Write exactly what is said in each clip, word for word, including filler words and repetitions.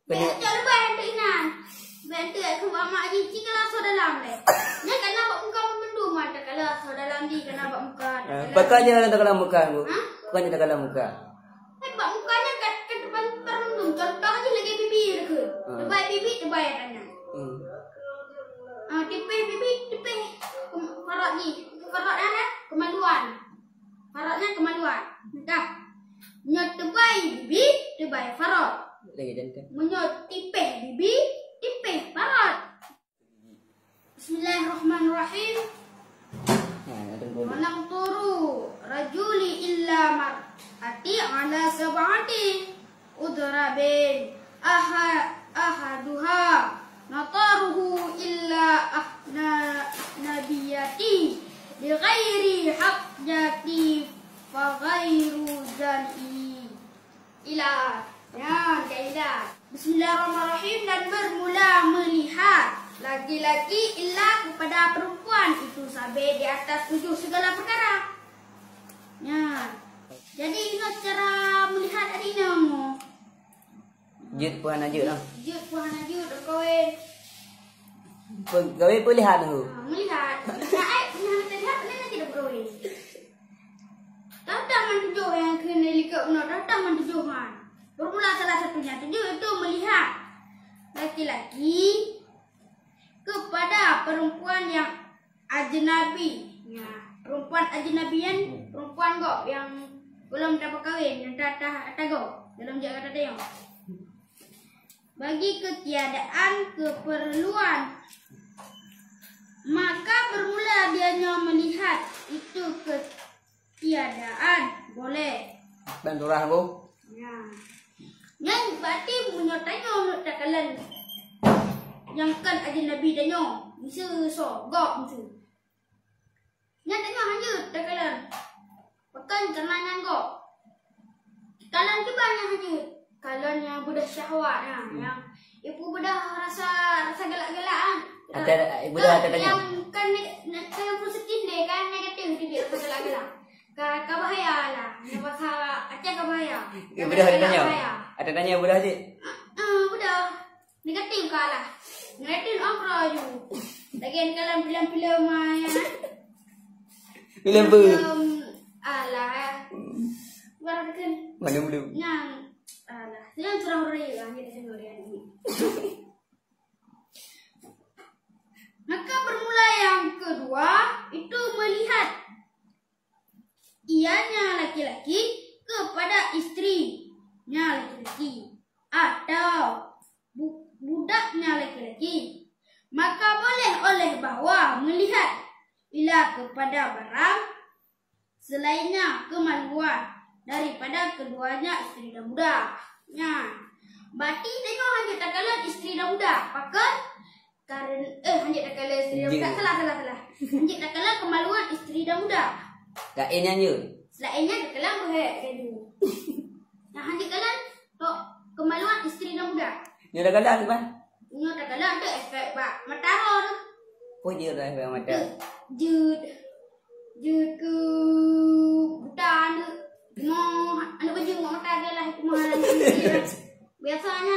Bèk cok leubeh untuk inan. Bèk untuk keu mak jih, ci kala asoe dalam lé. Nyan kana bak muka mandum, mata kala asoe dalam jih, kana bak muka. Eh, pakon nyan kana bak muka, Bu? Ha? Pakon nyan kana bak muka? Eh, bak muka nyan ka, ka terbang terlundum. Contoh jih lagèe bibi ke. Ha. Tebai bibi, tebai tangan. Hmm. Ah, tipèh bibi, tipèh ke-, parot jih. Parot nyan, eh, kemaluan. Parot nyan kemaluan. Dah. Nyoe tebai bibi, tebai parot. Lagi jantan. Meunyoe tipèh bibi, tipèh parot. Bismillahirrahmanirrahim. Ha, ada pun. Wa naqturu rajuli illa mar'ati ala sab'ati udrabin. Aha-, ahaduha nataruhu illa ahna-, ahnabiyati li ghairi hajati fa ghairu jani. Ila. Nyan, ka ila. Bismillahirrahmanirrahim. Dan bermula melihat laki-laki illa kepada perempuan itu sabe di atas tujuh segala perkara. Nyan. Jadi, inoe cara melihat tadi nyoe. Jeuet peue hana jeuet lah. Jeuet peue hana jeuet, kawin. Pe-, kawin peue lihat tu? Ha, melihat. Nah, eh, hana teulihat, mana kita berkawin? Datang man tujoh nyang keuneuk likot bunoe, datang man tujoh nyan. Bermula salah satunya tujoh itu melihat laki-laki kepada perempuan yang ajnabi. Nah, perempuan ajnabi nyan, perempuan gob nyang gohlom tapeukawen, nyang ta-, ta-, tagob dalam jak kata tayong. Bagi ketiadaan keperluan, maka bermula dia nyoe melihat itu ketiadaan boleh. Dan surah aku. Ya. Nyan berarti meunyoe tanyoe meunurot takalon nyang kon ajnabi tanyoe, miseue soe, gob miseue. Nyan tanyoe hanjeuet takalon. Pakon karena nyan gob. Kalon kiban nyang hanjeuet. Kalon nyang beudôh syahwat, ha, nyang ipeubeudôh rasa, rasa galak-galak, ha. Ata, beudôh ata tanyoe. Nyang kan ne-, ne-, kan nyang positif lé, kan negatif teubiet rasa galak-galak. Ka, ka bahaya lah. Nyang bahasa Aceh ka bahaya. Ya, beudôh ata tanyoe. Bahaya. Ata tanyoe beudôh cit. Ah, ah, beudôh. Negatif ka lah. Negatif ngon pro ju. Lagi dalam filem-filem, ah, ya. Filem apa? Filem, alah. Baru kan. Mana belum? Nyang, alah. Nyang curang orang ya, kita tengok dia ni. Maka bermula yang kedua itu melihat ianya laki-laki kepada istrinya laki-laki atau bu-, budaknya laki-laki, maka boleh oleh bahwa melihat ila kepada barang selainnya kemaluan daripada keduanya isteri dan budak. Nyan. Berarti tanyoe hanjeuet takalon isteri dan budak. Pakon? Karen-, eh, hanjeuet takalon isteri dan budak. Salah, salah, salah. Hanjeuet takalon kemaluan isteri dan budak. Laén nyan jeuet. Laén nyan takalon beuhek laju. Nah, hanjeuet kalon tok kemaluan isteri dan budak. Nyoe takalon kiban? Nyoe takalon tu efek bak mata roh tu. Peue jeuet efek mata? Jeuet. Jeuet keu buta aneuk. Mo aneuk bajeueng bak mata dia lah, itu mah. Biasanya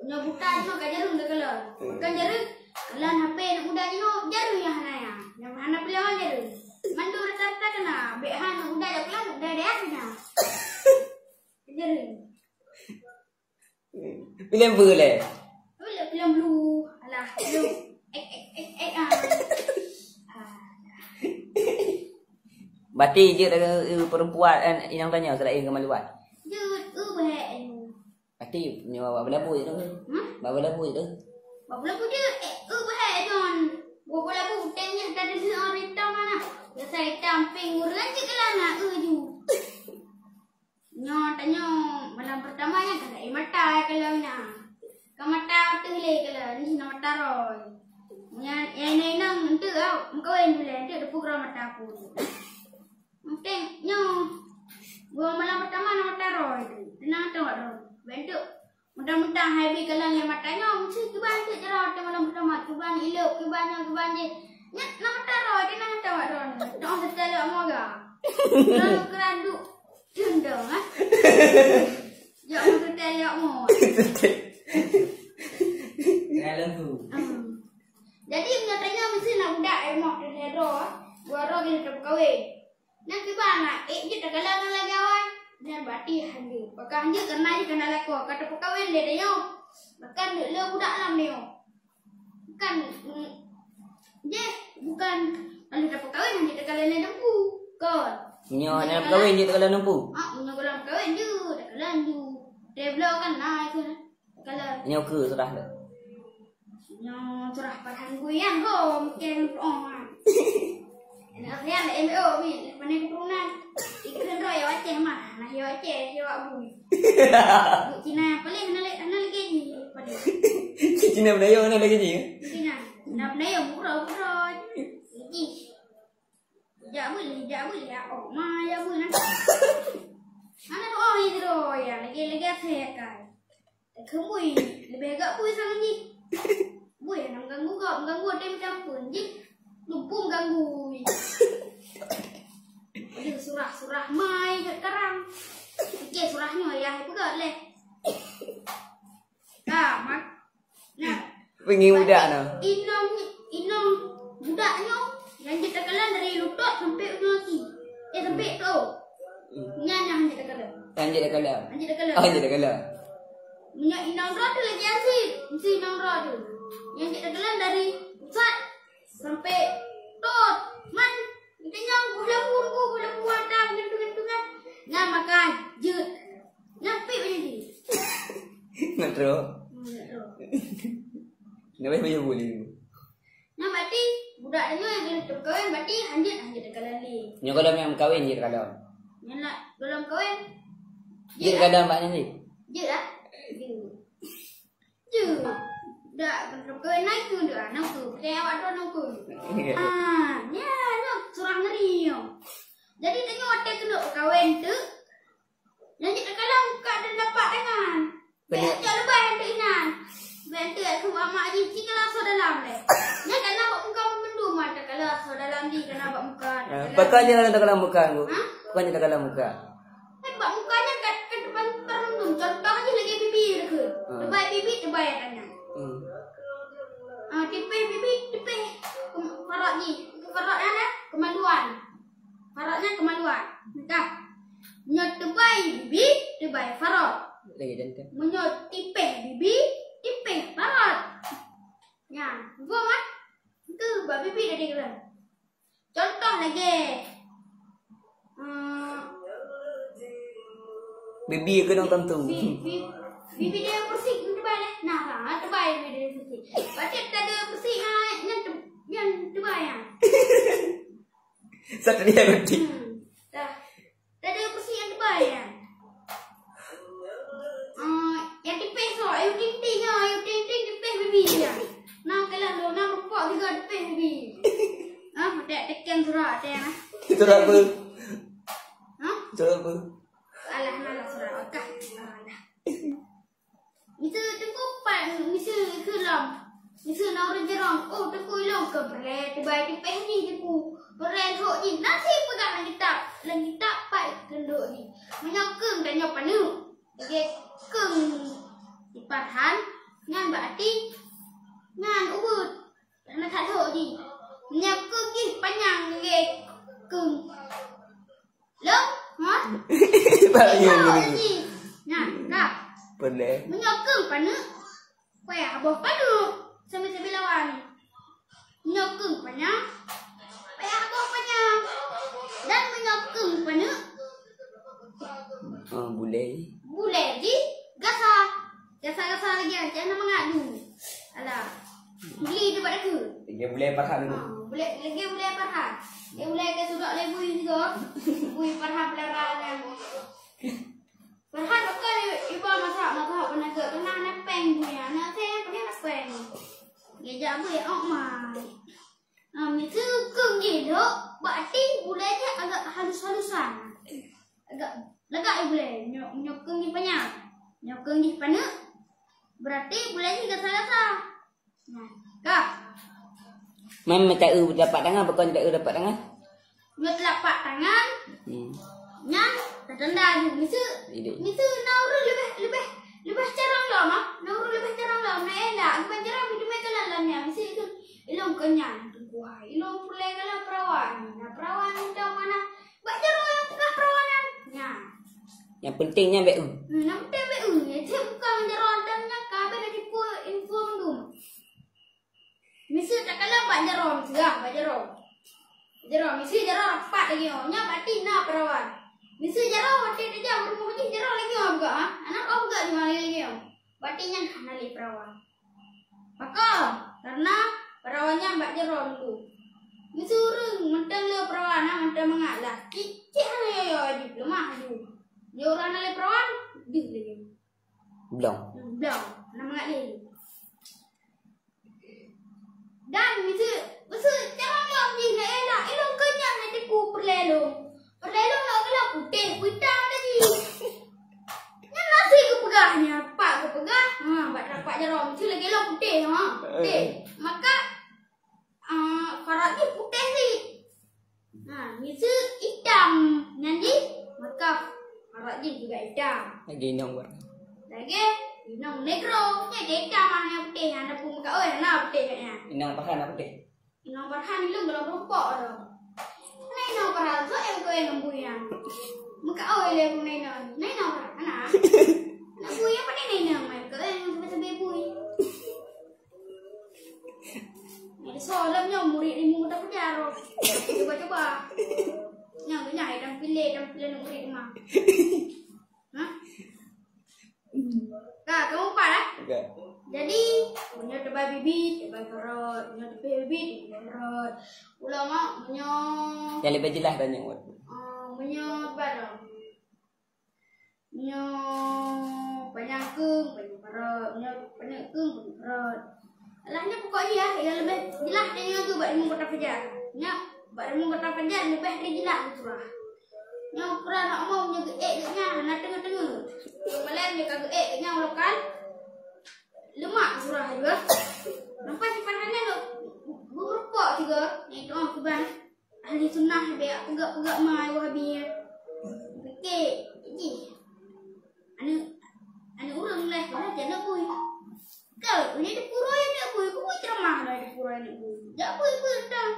nyoe buta nyoe ka jareueng takalon. Bukan jareueng, kalon H P aneuk muda nyoe jareueng nyang hana ya. Nyang hana peulawan jareueng. Mandum rata-rata kena. Bèk han aneuk muda jak peulawan, aneuk muda dayah kena. Jareueng. Filem peue lé? Filem, filem blue. Alah, blue. Eh, eh, eh, eh, ah. Ah. Berarti jeuet, eh, perempuan, eh, inong tanyoe selain kemaluan. Jeuet, eh, beuhek, eh. Berarti nyoe bak belabu je tu. Hmm? Bak belabu je tu. Bak belabu je, eh, eh, beuhek, John. Bak belabu, tengok dah ada orang hitam mana. Biasa hitam, pink, urang cik kelana, eh, ju. Nyoe tanyoe malam pertama nyan ka laén mata ya kalau na. Ka mata teuh lé kalau ni na mata roh. Nyan ya inong-inong enteuk ah, meukawen dilèe enteuk teupeue keudroe mata aku. Mungkin nyoe dua malam pertama na mata roh itu. Tenang tu roh. Bentuk mudah-mudahan hai bi kalau lé mata nyoe mesti kiban enteuk jaroe malam pertama. Kiban ilok, kiban nyoe, kiban jih. Nyan na mata roh, dia na mata roh. Doa setel moga. Kalau keranduk Cundong, eh? Ya, maksud saya, ya, mau. Tanyoe meusti na budak, eh, moh, teuh lhèe droe, dua droe ka lheueh tapeukawen. Nyan kiban na, ék jeuet takalon ngon lagèe awai. Nyan bati hanjeuet. Pakon hanjeuet? Kareuna jih ka na lakoe, ka tapeukawen lé tanyoe. Bahkan le budak lam nyoe. Bukan, mm, jih, bukan ka lheueh tapeukawen hanjeuet takalon lé teungku. Kon. Meunyoe hana tapeukawen jeuet takalon teungku? Ah, meunyoe gohlom peukawen jeuet takalon ju. Teuh bloe kan na ikeu. Kalau nyoe keu surah tu. Nyoe surah Farhan Gui nyan ho, mungkin oh. Anak saya anak M O ni, pandai keturunan. Ikut roh ya Aceh mah, nah ya Aceh, ya Abu. Bu Cina paling hana le-, hana lagi ni, paling. Cina Melayu hana lagi ni, ya? Cina. Nah, Melayu murah, murah. Jadi, jak boleh, jak boleh, ya. Oh, ma, ya boleh. Mana doa ni tu, ya? Lagi, lagi saya kan. Takheun bui, leubeh gak bui sang jih. Bui nyang ganggu gob, ganggu watèe meucampur jih. Lumpung ganggu. Aduh, surah-surah mai gak karang. Oke, surah nyoe yah peugah leh. Ka, mak. Nah, Pengen budak nah. Inong, inong budak nyoe nyang jeuet takalon dari lutôt sampai ujong kaki. Eh, sampai toe. Hmm. Nyan nyang jeuet takalon. Hanjeuet takalon. Hanjeuet takalon. Oh, hanjeuet takalon. Meunyoe inong droe tu lagi asyik, meusti inong droe tu. Nyang jeuet takalon dari pusat sampai tot. Man, kita nyang boh lampu, boh lampu ada, gantung-gantungan. Nyan maka jeuet. Nyan pik macam ni. Nak terus? Hmm, nak terus. Nak payah bayar boleh. Nyan berarti budak nyoe nyang keuneuk teumeukawen berarti hanjeuet, hanjeuet takalon lé. Nyoe gohlom nyang meukawen jeuet takalon. Nyan lah gohlom kawen. Jeuet takalon bak nyan lé. Jeuet lah. Jeuet. Jeuet. Dak gohlom kawen na keu dak, na keu. Percaya awak droe na keu. Iya. Ah, nyan, nyan surah ngeri nyoe. Jadi tanyoe watèe keuneuk kawen tu, Nyan jeuet takalon muka dan tapak tangan. Keuneuk. Bèk cok leubeh anteuk inan. Bèk anteuk keu amak jih, ci kalon asoe dalam lé. Nyan kana bak muka meumendum, takalon asoe dalam jih kana bak muka. Eh, pakon jih takalon muka, Bu? Hah? Pakon jih takalon muka? Kan bak muka nyan kan, kan teupang meumendum. Contoh jih lagèe bibi keu. Ah. Teubai bibi, teubai tangan. Hmm. Ah, tipèh bibi, tipèh parot jih. Parot nyan, eh, kemaluan. Parot nyan kemaluan. Entah. Nyoe teubai bibi, teubai parot. Lagi dan kan. Meunyoe tipèh bibi, tipèh parot. Nyan, gom ah. Itu bak bibi tadi kira. Contoh lagi. Hmm. Bibi keunong tentu. Bi-, bi-, bibi dia bersih, teubai leh. Nah, ha, teubai bibi dia bersih. Pasti ada bersih, ha, nyan te-, nyan teubai, ha. Satria Guti. Hmm. Dah. Dah ada besi yang tebal ya? Ah, yang tipis tu, ayu ting-ting ya, ayu ting-ting tipis bibi ya. Nah, kalah lo, nah, rupok juga tipis bibi. Ah, tak tekan surat dia, nah. Surat apa? Hah? Surat apa? Alah, nah, surat Mekah. Alah. Miseue teungku pat, miseue keu lom. Miseue na ureueng jurông, "Oh, teungku, ilôn keu peureulèe teubai tipèh jih teungku. Peureulèe lhok jih, na cit peugah lam kitab, lam kitab pat keuneuk jih. Meunyoe keueng tanyoe paneuk, lagèe keueng di Farhan, nyan berarti nyan ubeuet." Hana that lhok jih. Meunyoe keueng jih panyang lé keueng lôn, ha? Sebab nyan lhok jih. Nah, dah. Boleh. Meunyoe keueng paneuk, payah boh paneuk. Sambil-sambil lawan. Meunyoe keueng panyang, payah boh panyang. Dan meunyoe keueng paneuk, Ah, bulèe. Bulèe jih gasa. Gasa-gasa lagi, ah, jangan mangat dulu. Alah. Beli tu bak aku. Lagi bulèe Farhan tu. Ah, bulèe, lagi bulèe Farhan. Dia bulèe ke sudah lé bui juga. Bui Farhan pelarangan. Farhan bakal iba masak, masak pernah ke, pernah na pèng bui. Anak saya pernah na pèng. Dia jak bui, oh, mai. Ah, miseue keueng jih lhok, berarti bulèe jih agak halus-halusan. Agak lagak jih bulèe. Nyoe, nyoe keueng jih panyang. Nyoe keueng jih paneuk. Berarti bulèe jih gasa-gasa. Nah, ka. Man meuta-eu telapak tangan, pakon telapak tangan? Nyoe telapak tangan. Hmm. Nyan tatanda ju miseue. Miseue na ureueng leubeh, leubeh, leubeh carông lom, ah. Na ureueng leubeh carông lom, na ela. Bukan carông, itu mereka lam, lam nyan. Miseue itu ilôn keu nyan. Penting nyan bèk eu. Hmm, nyang penting bèk eu. Nyan cit bukan jaroe dan nyan ka bèk na tipu info mandum. Miseue takalon bak jaroe, miseue ah, bak jaroe. Jaroe, miseue jaroe rapat lagèe nyoe. Nyan berarti na peurawan. Miseue jaroe watèe tajak u rumoh jih jaroe lagèe nyoe buka, ha? Hana kau buka jih lagèe nyoe. Berarti nyan hana lé peurawan. Pakon? Karena peurawan nyan bak jaroe dulu. Miseue ureueng mantong le peurawan, ha, mantong mangat lah. Cit, cit hana yo-yo aju, leumah aju. Nyoe ureueng hana lé peurawan, deuh lagèe nyoe. Blong. Blong. Hana mangat lé. Dan miseue, miseue cara lom jih na elak, ilôn keu nyan na tipu peureulèe lôn. Peureulèe lôn lôn keu lôn putéh, peuitam lagèe. Nyan na si geupeugah nyan, pat geupeugah, ha, bak tapak jaroe, miseue lagèe lôn putéh, ha, putéh. Maka, ah, Farok jih putéh sit. Ha, miseue itam nyan jih, maka Farok jih juga itam. Lagèe inong Farhan. Lagèe inong Negro, nyan jih itam ah, nyang putéh, hana peue meukaôi, hana putéh kat nyan. Inong Farhan hana putéh. Inong Farhan ilôn golom rupok tu. Nah, inong Farhan, so nyang keu nyang bui nyan. Meukaôi lé pun inong. Nah, inong Farhan, hana. Nak bui apa ni inong, mai keu nyang sabe-sabe bui. Ada soalan nyoe murid ilmu tak belajar. Coba-coba. Nyoe, nyoe, dan pilih, dan pilih murid mah. Hah? Nah, kamu empat, eh? Okey. Jadi, meunyoe teubai bibit, teubai keurot. Meunyoe teubai bibit, teubai keurot. Ulang, ah, meunyoe, yang lebih jelas tanya, Wan. Ah, meunyoe apa dah? Nyoe panyang keueng, panyang keurot. Nyoe panyang keueng, panyang keurot. Alah, nyoe pokok jih, ya, nyang leubeh jeulaih tanyoe tu bak Imeum Kota Fajar. Nyoe bak Imeum Kota Fajar leubeh jeulaih surah. Nyoe peue na umu nyoe geuék geuh nyan, hana teungeut-teungeut. Nyoe malam nyoe ka geuék geuh nyan uroe kan. Leumah surah juga. Nampak si Farhan nyan tu, beurupok juga. Nyoe tu, ah, kiban. Ahli sunnah bèk peugah-peugah ma Wahabi nyan. Oke, jih. Aneuk, aneuk ureueng leh, wala jak neuk bui. Keu, ini di pura ini neuk bui, bui ceramah lah di pura ini neuk bui. Jak bui, bui dah.